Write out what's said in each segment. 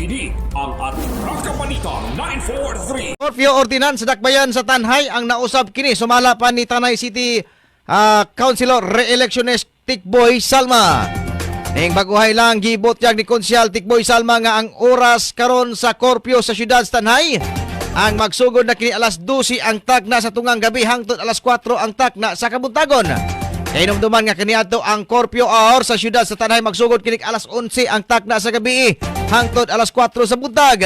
Kini ang Atraka Balita 943. Curfew ordinance sa Dakbayan sa Tanhay ang nausab kini sumala pa ni Tanay City Councilor re-electionist Tikboy Salma. Ning baguhay lang gibutyag ni Konsyal Tikboy Salma nga ang oras karon sa curfew sa syudad sa Tanhay ang magsugod na kini alas 12 ang tagna sa tungang gabi hangtod alas 4 ang tagna sa kabuntagon. Kahinumduman nga kaniadto ang curfew hour sa syudad sa Tanay magsugod kini alas 11 ang takna sa gabi hangtod alas 4 sa buntag.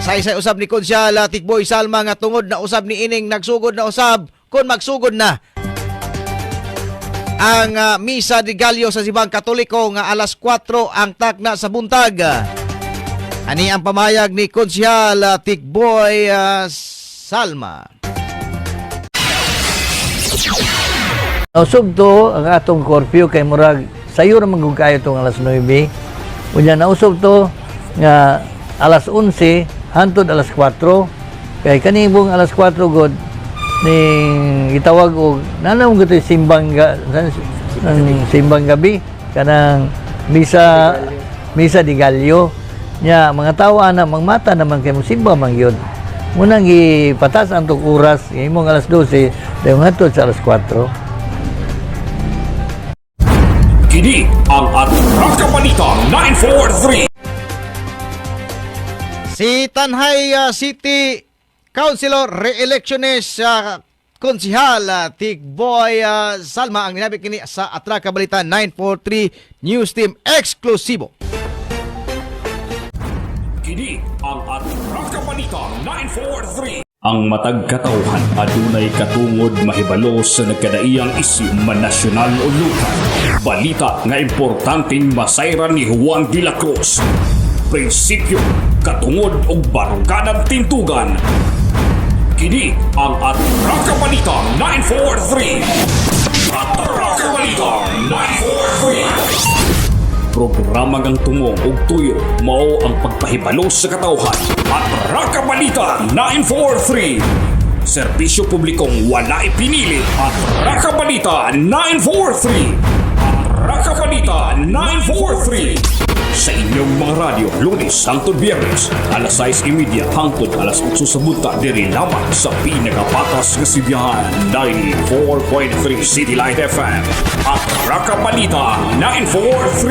Saysay usab ni Konsyal Tikboy Salma nga tungod na usab ni ining nagsugod na usab kung magsugod na ang Misa de Gallo sa Sibang Katoliko nga alas 4 ang takna sa buntag. Ani ang pamayag ni Konsyal Tikboy Salma. Nausog to ang atong curfew kay murag sayo ra man gud kayo tong alas 9. Unya nausog to nga alas 11 hantod alas 4. Kay kanibong alas 4 god ning gitawag og nanam gud simbang ga, ng simbang gabi kanang misa misa di Gallo nya mga tawo ana mangmata naman kay mosimba man gyud munang gipatas ang tong oras imong alas 12 dayon ngadto sa alas 4. Kini ang Atraka Balita 943. Si Tanhay City Councilor re-electionist Konsihal Tikboy Salma ang ninabik kini sa Atraka Balita 943 News Team eksklusibo. Kini ang Atraka Balita 943. Ang matag katawhan adunay katungod mahibalo sa nagkadaiyang isyu man nasyonal o lokal. Balita nga importanteng masayran ni Juan de la Cruz. Prinsipyo, katungod ug barukadang tintugan. Kini ang Atraka Balita 943. Atraka Balita 943. Programa ngang tumong ug tuyo mao ang pagpahibalo sa katawhan. Atraka Balita 943. Serbisyo publikong walay pinili. Atraka Balita 943. Atraka Balita 943. Sa inyong mga radyo, Lunes hangtod Biyernes, alas 6:30 hangtod alas 8 sa buntag, diri lamang sa pinakapatas nga sibihan, 94.3 City Light FM. Atraka Balita 943.